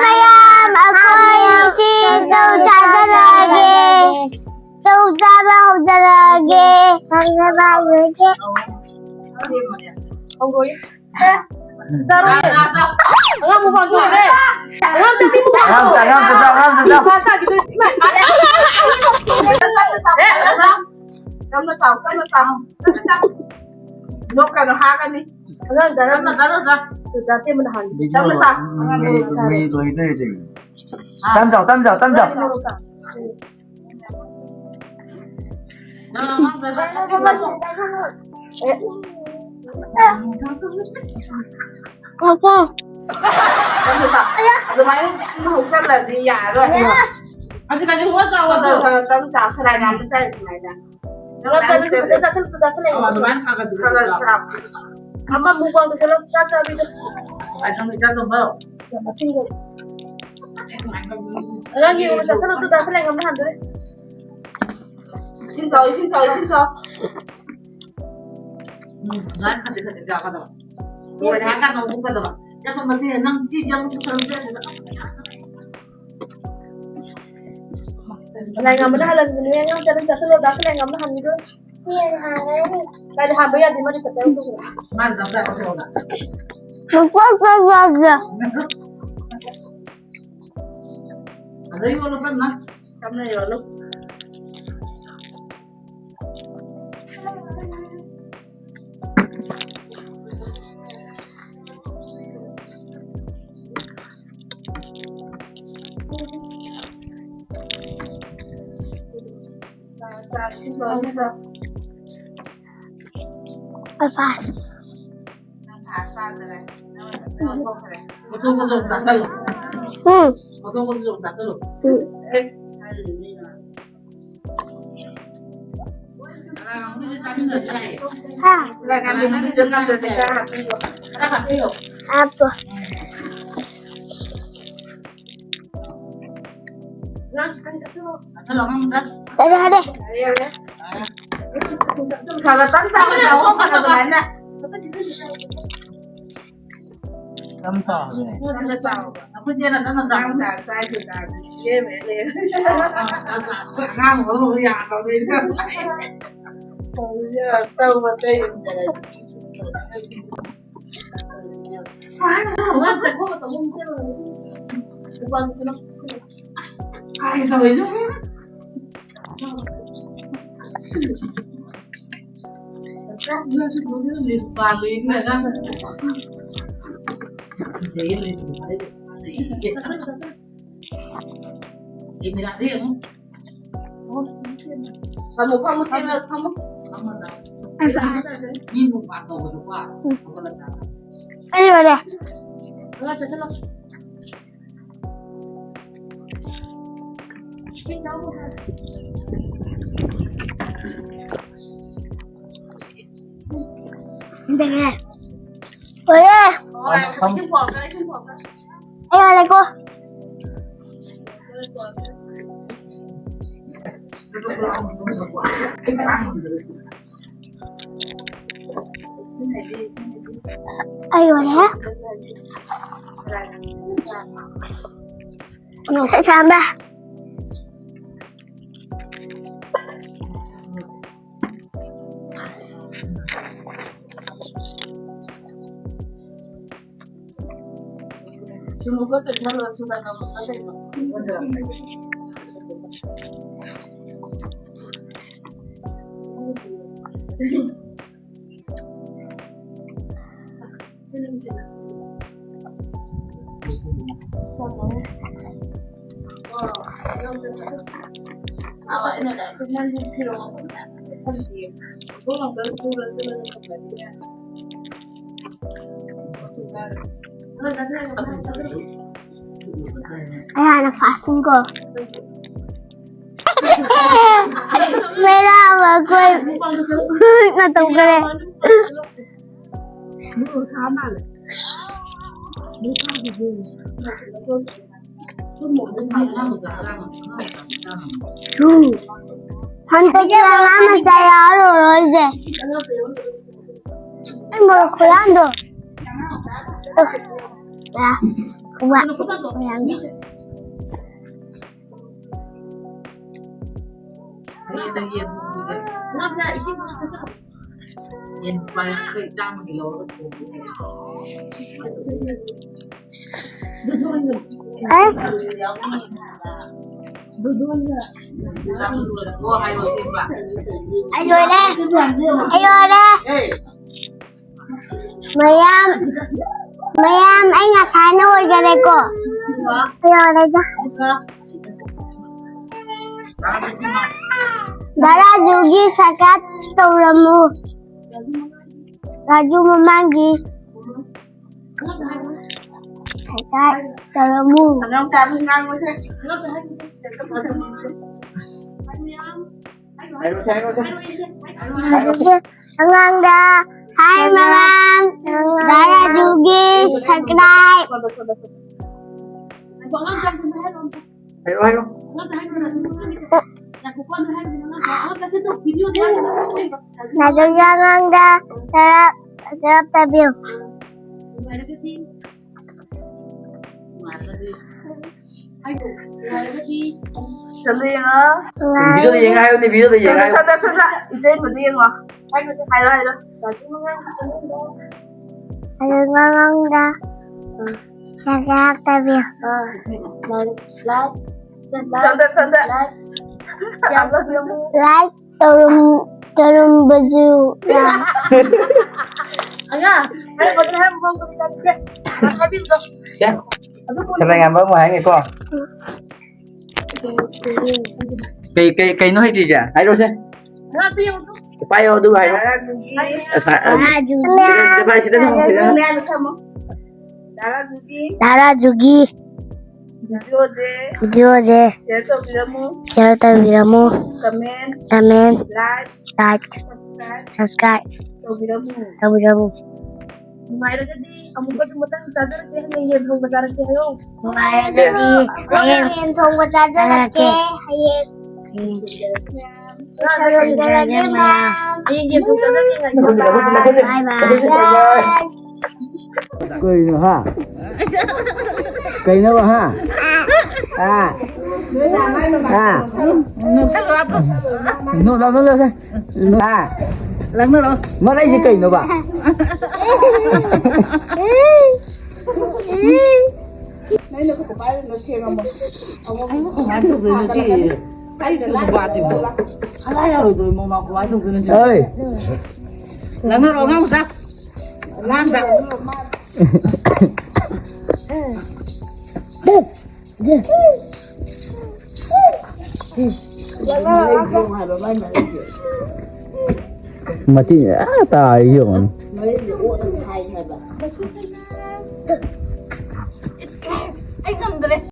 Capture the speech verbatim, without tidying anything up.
ꯃꯌꯥꯝ ꯑꯩꯈꯣꯏ ꯉꯁꯤ ꯆꯧ ꯆꯥꯖꯔꯛꯑꯒꯦ꯫ ꯆꯧ ꯆꯥꯕ ꯍꯧꯖꯔꯛꯑꯒꯦ꯫ ꯆꯥꯔꯣꯏ꯫ ꯑꯉꯥꯡ ꯃꯨꯛꯕꯥꯡ ꯇꯧꯔꯦ꯫ ꯑꯉꯥꯡ ꯇꯧꯕꯤ ꯃꯨꯛꯕꯥꯡ ꯑꯉꯥꯡ ꯇꯧꯔꯦ꯫ ꯑꯉꯥꯡ ꯑꯉꯥꯡ ꯑꯉꯥꯡ ꯃꯨꯛꯕꯥꯡ ꯇꯧꯔꯦ꯫ ꯇꯞꯅ ꯆꯥꯎ, ꯇꯞꯅ ꯆꯥꯎ꯫ ꯅꯣꯛꯀꯅꯨ, ꯍꯥꯒꯅꯤ꯫ ꯑꯉꯥꯡ ꯆꯥꯔꯝꯅꯤ꯫ ꯇꯞꯅ ꯆꯥꯎ꯫ ꯇꯞꯅ ꯆꯥꯎ꯫ ꯇꯞꯅ ꯆꯥꯎ, ꯇꯞꯅ ꯆꯥꯎ꯫ ꯀꯣ꯫ ꯑꯗꯨꯃꯥꯏꯅ ꯆꯤꯡ ꯍꯧꯖꯜꯂꯗꯤ ꯌꯥꯔꯣꯏ꯫ ꯑꯗꯨ ꯀꯩꯅꯣ ꯍꯣ ꯆꯥꯎ ꯑꯗꯣ꯫ ꯈꯔ ꯈꯔ ꯆꯥꯎ, ꯁꯂꯥꯏ ꯃꯥꯟꯕ ꯆꯥꯏ ꯑꯗꯨꯃꯥꯏꯅ꯫ ꯆꯥꯁꯜꯂꯨ, ꯆꯥꯁꯜꯂꯨ, ꯆꯥꯁꯜꯂꯨ꯫ ꯑꯗꯨꯃꯥꯏꯅ ꯈꯔ ꯈꯔ ꯈꯔ ꯆꯥꯎ꯫ ꯑꯃ ꯃꯨꯛꯕꯥꯡꯗ ꯆꯠꯂꯣ, ꯆꯥꯛ ꯆꯥꯕꯤꯗꯣ꯫ ꯑꯗꯨꯃꯥꯏꯅ ꯆꯥꯁꯜꯂꯨ꯫ ꯌꯥꯝ ꯃꯊꯤꯡꯗ꯫ ꯑꯉꯥꯡ ꯌꯦꯡꯉꯨ, ꯆꯥꯁꯜꯂꯨ, ꯇꯨ ꯆꯥꯁꯜꯂꯦ, ꯉꯝꯅ ꯍꯟꯗꯣꯔꯦ꯫ ꯏꯁꯤꯡ ꯊꯛꯑꯣ, ꯏꯁꯤꯡ ꯊꯛꯑꯣ, ꯏꯁꯤꯡ ꯊꯛꯑꯣ꯫ ꯎꯝ, ꯑꯗꯨꯃꯥꯏꯅ ꯈꯖꯤꯛ ꯈꯖꯤꯛ ꯆꯥꯒꯗꯕ꯫ ꯂꯣꯏꯔꯦ ꯍꯥꯏꯔ ꯀꯥꯟꯗ ꯑꯃꯨꯛ ꯀꯩꯗꯧꯕ? ꯆꯠꯄ ꯃꯆꯦ, ꯅꯪ ꯆꯦ ꯆꯪꯕ ꯈꯣꯠꯄ ꯆꯠꯄꯗ ꯂꯥꯏ ꯉꯝꯕꯅ ꯍꯜꯍꯟꯕꯅꯦ, ꯑꯉꯥꯡ ꯆꯠꯂꯨ, ꯆꯠꯁꯜꯂꯣ, ꯗꯥ ꯂꯥꯏ ꯉꯝꯕꯅ ꯍꯟꯈꯤꯗꯣꯏ꯫ ꯀꯥꯏꯗ ꯍꯥꯟꯕ ꯌꯥꯗꯦ, ꯃꯥꯗꯤ ꯈꯛꯇ ꯌꯥꯎꯊꯣꯛꯈ꯭ꯔꯦ꯫ ꯃꯥꯅ ꯆꯞ ꯆꯥꯏ ꯑꯣꯟꯊꯣꯛꯑꯒ꯫ ꯂꯨꯄꯥ ꯆꯥꯝꯃꯉꯥ꯫ ꯑꯗꯩ ꯌꯣꯜꯂꯣ ꯀꯟꯅ꯫ ꯀꯟꯅ ꯌꯣꯜꯂꯨ꯫ ꯎꯝ꯫ ꯍꯥ꯫ ꯍꯥꯞꯄꯣ꯫ ꯌꯥꯔꯦ, ꯌꯥꯔꯦ꯫ ꯈꯔ ꯈꯔ ꯇꯪ ꯆꯥꯕ ꯆꯥꯎꯋꯣ, ꯈꯔ ꯑꯗꯨꯃꯥꯏꯅ꯫ ꯌꯥꯝ ꯆꯥꯎꯔꯦ꯫ ꯐꯝꯃꯣ, ꯐꯝꯃꯣ, ꯐꯝꯃꯣ, ꯐꯝꯃꯣ꯫ ꯑꯩ ꯂꯣꯏꯔꯦ꯫ ꯂꯣꯏꯔꯦ꯫ ꯑꯩ ꯂꯣꯏꯔꯦꯀꯣ꯫ ꯑꯩ ꯂꯣꯏꯔꯦ꯫ ꯁꯥꯝꯕ꯫ ꯑꯩ ꯍꯥꯟꯅ ꯐꯥꯁꯇꯤꯡ ꯀꯣ꯫ ꯃꯦꯔꯥ ꯑꯃ ꯑꯩꯈꯣꯏ ꯅ ꯇꯧꯈ꯭ꯔꯦ꯫ ꯍꯟꯗꯛꯇꯤ ꯑꯉꯥꯡ ꯃꯆꯥ ꯌꯥꯎꯔꯔꯣꯏꯁꯦ꯫ ꯑꯩ ꯃꯣꯔꯣꯛ ꯈꯨꯌꯥꯟꯗꯣ꯫ ꯑ, ꯌꯥ, ꯈꯨꯌꯥꯟ, ꯈꯨꯌꯥꯟꯗꯣ꯫ ꯌꯦꯟ ꯂꯨꯄꯥ ꯌꯥꯡꯈꯩ, ꯆꯥꯝꯃꯒꯤ ꯂꯧꯔꯒ ꯊꯣꯡꯉꯦ꯫ ꯑꯩ ꯂꯣꯏꯔꯦ꯫ ꯑꯩ ꯂꯣꯏꯔꯦ꯫ ꯃꯌꯥꯝ, ꯃꯌꯥꯝ, ꯑꯩ ꯉꯁꯥꯏꯅ ꯑꯣꯏꯖꯔꯦꯀꯣ꯫ ꯑꯩ ꯂꯣꯏꯔꯦꯗ꯫ ꯗꯥ ꯔꯥꯖꯨꯒꯤ subscribe ꯇꯧꯔꯝꯃꯨ꯫ ꯔꯥꯖꯨ ꯃꯃꯥꯡꯒꯤ subscribe ꯇꯧꯔꯝꯃꯨ꯫ ꯑꯉꯥꯡ ꯀꯥꯕꯤ ꯉꯥꯡꯉꯨꯁꯦ꯫ ꯍꯥꯏꯔꯣꯁꯦ, ꯍꯥꯏꯔꯣꯁꯦ꯫ ꯑꯉꯥꯡꯗ ꯍꯥꯏ ꯃꯌꯥꯝ, ꯗꯥ ꯔꯥꯖꯨꯒꯤ subscribe꯫ ꯍꯥꯏꯔꯣ, ꯍꯥꯏꯔꯣ꯫ ꯔꯥꯖꯨꯒꯤ ꯑꯉꯥꯡꯗ ꯁꯔꯞ, ꯁꯔꯞ ꯇꯥꯕꯤꯌꯨ꯫ ꯆꯠꯂꯨ ꯌꯦꯡꯉꯣ꯫ ꯚꯤꯗꯤꯑꯣꯗ ꯌꯦꯡꯉ ꯍꯥꯏꯌꯨꯅꯦ, ꯚꯤꯗꯤꯑꯣꯗ ꯌꯦꯡꯉ ꯍꯥꯏꯌꯨ꯫ ꯁꯟꯗ, ꯁꯟꯗ, ꯁꯟꯗ꯫ ꯏꯆꯦ ꯃꯗꯨ ꯌꯦꯡꯉꯣ꯫ ꯍꯥꯏꯔꯣ, ꯍꯥꯏꯔꯣ꯫ ꯔꯥꯖꯨꯒꯤ ꯑꯉꯥꯡꯗ ꯁꯔꯞ ꯇꯥꯕꯤꯌꯨ꯫ ꯁꯟꯗ, ꯁꯟꯗ꯫ Like ꯇꯧꯔꯝ-, ꯇꯧꯔꯝꯕꯁꯨ ꯌꯥꯏ꯫ ꯑꯉꯥꯡ, ꯍꯥꯏꯔꯝꯕꯗꯨꯅ ꯍꯥꯏꯔꯝꯕ ꯃꯑꯣꯡꯗ ꯆꯠꯁꯦ꯫ ꯍꯥꯏꯕꯤꯕꯗꯣ꯫ ꯁꯦ, ꯁꯦ, ꯃꯌꯥꯝꯕ ꯑꯃꯨꯛ ꯍꯥꯏꯔꯒꯦꯀꯣ꯫ ꯀꯩ, ꯀꯩ, ꯀꯩꯅꯣ ꯍꯩꯇ꯭ꯔꯤꯁꯦ? ꯍꯥꯏꯔꯛꯑꯣꯁꯦ꯫ ꯄꯥꯏꯌꯣ, ꯑꯗꯨꯒ ꯍꯥꯏꯔꯣ꯫ ꯑꯁ, ꯑ, ꯇꯥꯔꯥꯖꯨꯒꯤ꯫ ꯁꯤꯗ ꯄꯥꯏ, ꯁꯤꯗ ꯊꯝꯃꯣ, ꯁꯤꯗ ꯊꯝꯃꯣ꯫ ꯇꯥꯔꯥꯖꯨꯒꯤ꯫ ꯇꯥꯔꯥꯖꯨꯒꯤ꯫ ꯚꯤꯗꯤꯑꯣꯁꯦ꯫ ꯚꯤꯗꯤꯑꯣꯁꯦ꯫ Share ꯇꯧꯕꯤꯔꯝꯃꯨ꯫ Share ꯇꯧꯕꯤꯔꯝꯃꯨ꯫ Comment꯫ Comment꯫ Like꯫ Like꯫ Subscribe꯫ Subscribe꯫ ꯇꯧꯕꯤꯔꯝꯃꯨ꯫ ꯇꯧꯕꯤꯔꯝꯃꯨ꯫ ꯅꯨꯡꯉꯥꯏꯔꯒꯗꯤ ꯑꯃꯨꯛꯀꯁꯨ ꯃꯊꯪ ꯆꯥꯖꯔꯛꯀꯦ, ꯍꯌꯦꯡ ꯌꯦꯟ ꯊꯣꯡꯕ ꯆꯥꯔꯛꯀꯦ ꯍꯥꯏꯌꯣ꯫ ꯅꯨꯡꯉꯥꯏꯔꯒꯗꯤ ꯍꯌꯦꯡ ꯌꯦꯟ ꯊꯣꯡꯕ ꯆꯥꯖꯔꯛꯀꯦ꯫ ꯆꯥꯔꯛꯀꯦ꯫ ꯍꯌꯦꯡ꯫ ꯁꯟꯗ꯭ꯔꯒꯤ ꯃꯌꯥꯝ꯫ ꯕꯥꯏ ꯕꯥꯏ꯫ ꯀꯩꯅꯣ ꯍꯥ? ꯀꯩꯅꯣꯕ ꯍꯥ? ꯑꯥ꯫ ꯑꯥ꯫ ꯅꯣꯛꯁꯜꯂꯣ ꯑꯗꯣ꯫ ꯅꯣ, ꯅꯣ, ꯅꯣ, ꯅꯣ, ꯅꯣ꯫ ꯑꯥ꯫ ꯂꯪꯅꯔꯣ꯫ ꯃꯔꯩꯁꯦ ꯀꯩꯅꯣꯕ? ꯅꯪꯅ ꯈꯨꯠꯇ ꯄꯥꯏꯔꯤꯅꯣ ꯁꯦꯡꯉꯝꯃꯣ꯫ ꯑꯩꯕꯨ ꯀꯃꯥꯏꯅ ꯇꯧꯗꯣꯏꯅꯣ ꯁꯤ? ꯑꯩꯁꯨ ꯅꯨꯄꯥꯁꯤꯕꯨ ꯍꯂꯥ ꯌꯥꯔꯣꯏꯗꯣꯏ ꯃꯃꯥ ꯀꯃꯥꯏꯅ ꯇꯧꯗꯣꯏꯅꯣ ꯁꯤ? ꯑꯩ꯫ ꯂꯪꯅꯔꯣ ꯑꯉꯥꯡ ꯃꯆꯥ꯫ ꯑꯉꯥꯡꯗ꯫ ꯃꯇꯤ ꯑꯥ ꯇꯥꯏ ꯌꯦꯡꯉꯣ꯫ ꯑꯩ ꯉꯝꯗ꯭ꯔꯦ꯫